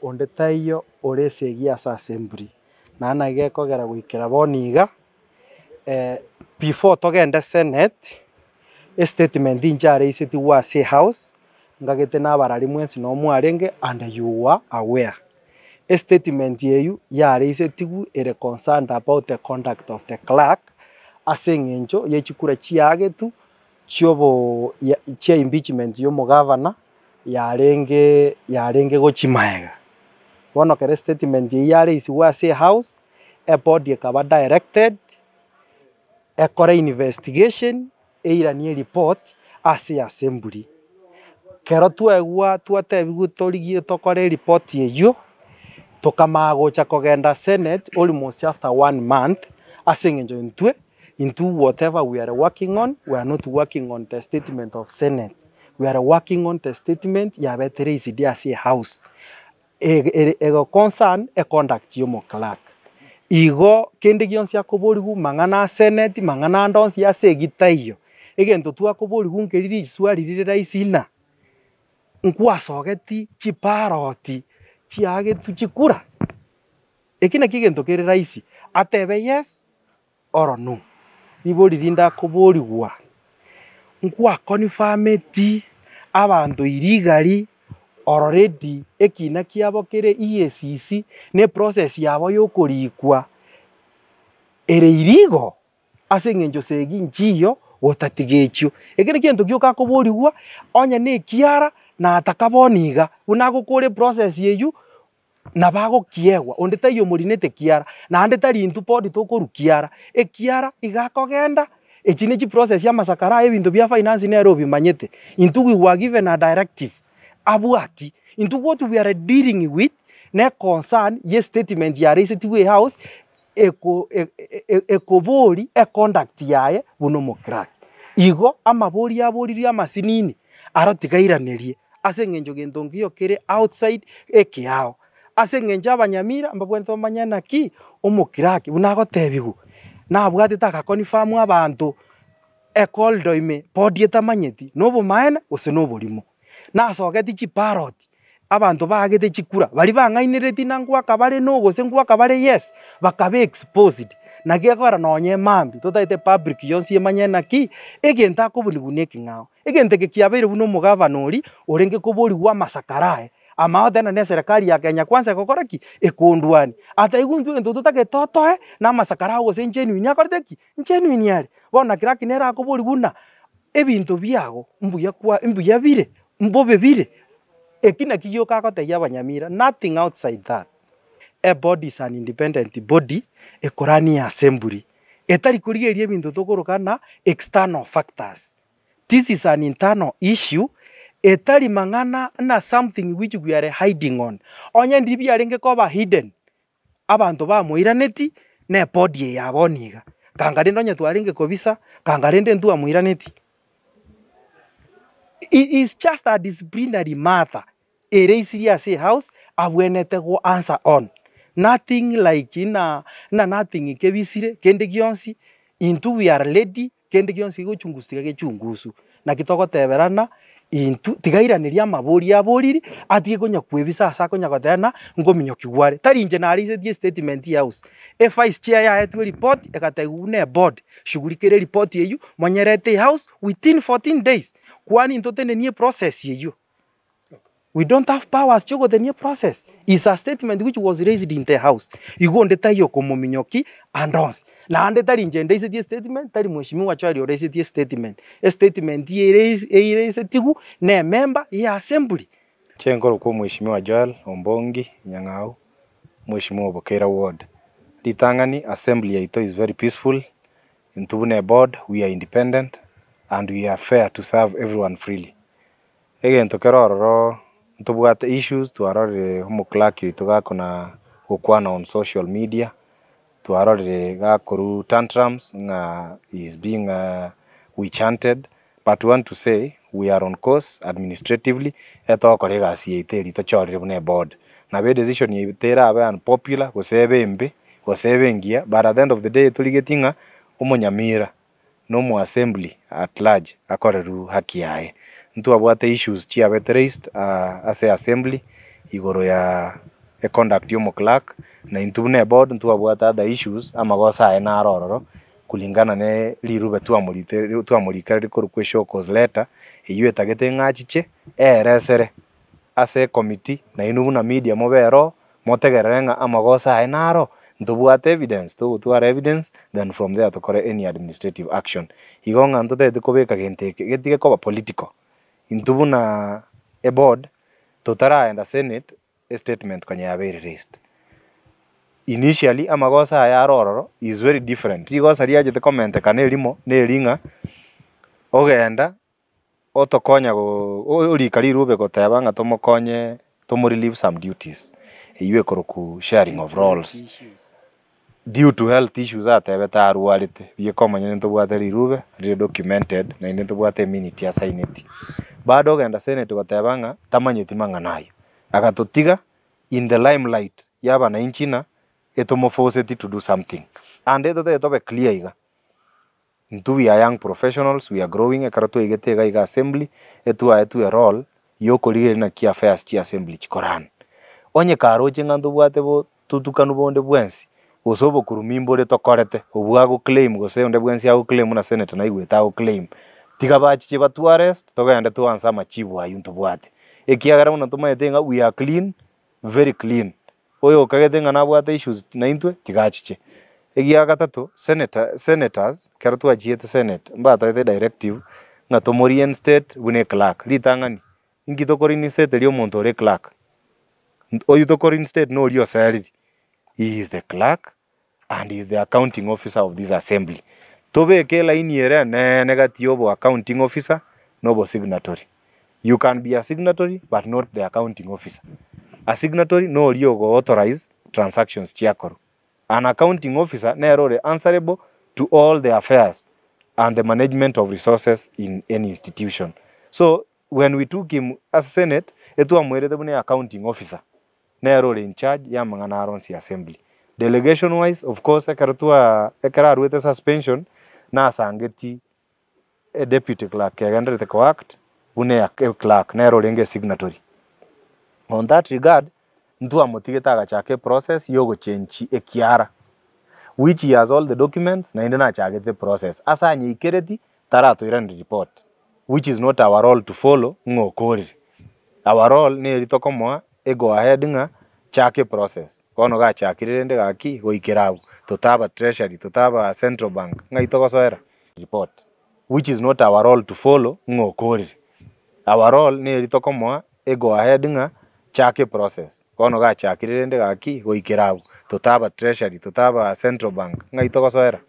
Onde taiyo ore esegi ase assembly, naende naki gekogera goikera bono iga, before togende senate, estatement inche areisetigwe ase ehouse, ngagete na abarari mwensi noo mwarenge and you were aware. Estatement eywo yareisetigwe ere concerned about the conduct of the clerk, ase eng'encho ye chikura chiagetwe chioboo ya chia impeachment ya omogavana, yarenge yarenge gochia maega. Bono ekero estatement eyio yareisigwe ase ehouse, eboard ekaba directed, ekore investigation, eiranie ereport ase assembly. Kero twaigwa twatebiwe torigie tokore ereport eyio, tokamanya gocha kogenda senate almost after one month, ase eng'encho intwe. Intwe whatever we are working on, we are not working on the statement of senate, we are working on the statement yabete raised ase ehouse ere ego concern econduct ya omoclerk. Igo kende gionsi akoborigwa mang'ana a senate, mang'ana ande onsi ase egi taiyo, egento twakoborigwa nkeri riswari rire rahisi ng'a nkwasogeti chiparoti chiagetwe chikura? Eki nakio egento kere rahisi, atebe yes or no. Ribori rinde akoborigwa, nkwakonfameti abanto illegally already ekina kiabo kere EACC na eprocess yabo yokorikwa ere illegal ase eng'encho segi nchiyo gotatiga echio. Eke nakio egento gioka akoborigwa onye na ekiara nataka bono iga, buna agokora eprocess eywo. Nabo agokiegwa, onde taiyo omorinete kiara, naende tari intwe body tokorwa kiara, ekiara iga akogenda, echi ne chiprocess amasakara aya ebinto bia finance nere obimanyete, intwe we were given a directive abwati, intwe what we are dealing with ne concern ye statement yaraisetigwe ehouse eko ekobori econduct yaye buna omoclerk. Igo amabori aboririe amasinini, aro tiga airanerie. Ase eng'encho gento nkiyo kere outside ekeao. Ase eng'encho abanyamira mbabwenerete bamanye naki omokiraki buna agotebigwa, nabwatete agaconfirm abanto ecorridor ime body etamanyeti nobomaene gose noborimo. Nasogeti chiparoti, abanto baagete chikura, baria bang'ainereretie na ngoaka bare no gose ngoaka bare yes, bakaba exposed. Naki ekogera nonye mambia totagete public yonsi emanye naki, egento akobunigwa na ekeng'ao. Egento eke kiabeire buna omogavana oria orenge koborigwa amasakara aye, amaote na neserekari ya Kenya Kwanza egokora ki? Ekondwania. Ataigwe intwe egento totagete totoe, na amasakara ao gose ngenuine akorete ki? Ngenuine are. Bono naki lakini nere akoborigwa buna ebinto biago mbuya kwa mbuya bire, mbobe bire, eki naki gioka agotebia abanyamira, nothing outside that. A body is an independent body ekorania assembly. Etari korigereria ebinto tokoroka ng'a external factors. This is an internal issue, etari mang'ana ng'a something which we are hiding on. Onye ndiri biarenge koba hidden, abanto bamoiraneti, na ebody eye ya bono iga. Kanga rende onye twarenge kobisa, kanga rende ntwamoiraneti. It is just a disciplinary matter. Ere isirie ase ehouse abwenerete go answer on nothing like ng'a ng'a nothing kebisire kende gionsi intwe we are ready kende gionsi gegochungusu tiga gechungusu. Naki togoteberana intwe tiga airanerie amabori aboriri atige konya kwebisa ase akonya goteba ng'a nkominyokiwa are. Tari inche nareisetie estatement ya house, evice chair yaetwe eripoti egatebiwa buna eboard shughulikera eripoti eywo monyerete ehouse within 14 days kwani ntotenenie eprocess eywo. We don't have powers chiogotenia process, is a statement which was raised in the house. Igo onde taiyo okomominyoki ande onsi. Naende tari inche ndaisetie statement, tari mweshimiwa Joel oraisetie statement. Estatement eye eiraisetigwe na emember ya assembly. Inche nkorokwa omweshimiwa Joel Ombongi Nyang'au, omweshimiwa o Bokeira ward. Ritang'ani assembly yaito is very peaceful, intwe buna eboard we are independent and we are fair to serve everyone freely. Egento kere ororo ntobwate issues twarorire omoclerk oito gakona gokwana on social media, twarorire gakorwa tantrums ng'a he is being witch hunted, but we want to say we are on course administratively etogokora egasi yaito eria tochorire buna eboard. Nabo edecision yaito erabe unpopular gose ebe embe gose ebe engiya but at the end of the day torigetie ng'a omonyamira. na omoassembly at large akorerwe haki yaye. Ntwabwate issues chiabete raised ase assembly igoro ya. Econduct ya omoclerk, na intwe buna eboard ntwabwate other issues, amagoso aye naro ororo, kulingana ne rirube twamorite twamorikera rikorokwa eshow cause letter, eywo etagete ng'a achiche, eeresere ase ecommittee, nainwe buna media mobe ero, motegerere ng'a amagoso aye naro, ntobwate evidence, togotwara evidence, then from there tokore any administrative action. Igo ng'a ntotagete kobeka gento eke, getige koba political, intwe buna eboard, totaraenda senate, estatement konya yabeire raised. Initially amagoso aya are ororo is very different, rigosa riachete komentekana erimo neri ng'a ogenda otokonya go orika rirube goteba ng'a tomokonye tomo relieve some duties, eywo ekorokwa sharing of roles. Due to health issues atebete arwarete, bieka omonyene ntobwate rirube rire documented naende ntobwate eminute asaineti. Bado ogenda senate goteba ng'a tamanyeti mang'ana ayio. Agatotiga in the limelight ya abananchi ng'a etomofoseti to do something. And etotagete tobe clear iga, intwe we are young professionals, we are growing ekero twaigete iga iga assembly, etwaetwe erole ya okorigereria naki affairs chia assembly chikorana. Onye karoche ng'a ntobwate bo totukanu bonde bwensi, gose obokurumi mbore tokorete, obwo agoclaim gose onde bwensi agoclaim buna senator naigwete agoclaim, tiga bachiche batu arrest togende toanse amachibu aywo ntobwate. Ekiagera buna tomaete ng'a we are clean, very clean, oyo okagete ng'a nabwate issues naintwe, tiga achiche. Egia gatato, senator senators, ekero twachiete senate, mbatoete directive ng'a tomo reinstate buna eclerk, ritang'ani, inki toko reinstate ria omonto ore eclerk? Oywo toko reinstate noria oseriri, he is the clerk and he is the accounting officer of this assembly. Tobeke elaini ere eneene gati ya obo accounting officer na obo signatory. You can be a signatory but not the accounting officer. A signatory noria ogo authorize transactions chiakorwa. An accounting officer nere ore answerable to all the affairs and the management of resources in any institution. So when we took him ase senate, etwamoirete buna accounting officer, nere ore in charge ya amang'ana aro onsi ya assembly. Delegation wise, of course ekero twa ekero aruete suspension, nasangeti e deputy clerk kegendererete ko act buna e clerk, nere orenge esignatory. On that regard, ntwamotigete agachaka eprocess ya ogochenchi ekiara, which he has all the documents, naende nachagete eprocess. Ase anyeikereti, taratoiraneria report, which is not our role to follow ng'a okorire. Our role neri tokomoa ego ahead ng'a chaka eprocess. Bono gachakire rende gaki goikera abwo, totaba treasury, totaba central bank, ng'ai togosoera? Report, which is not our role to follow ng'a okorire. Our role neri tokomoa ego ahead ng'a chaka eprocess. Bono gachakire rende gaki goikera abwo, totaba treasury, totaba central bank, ng'ai togosoera?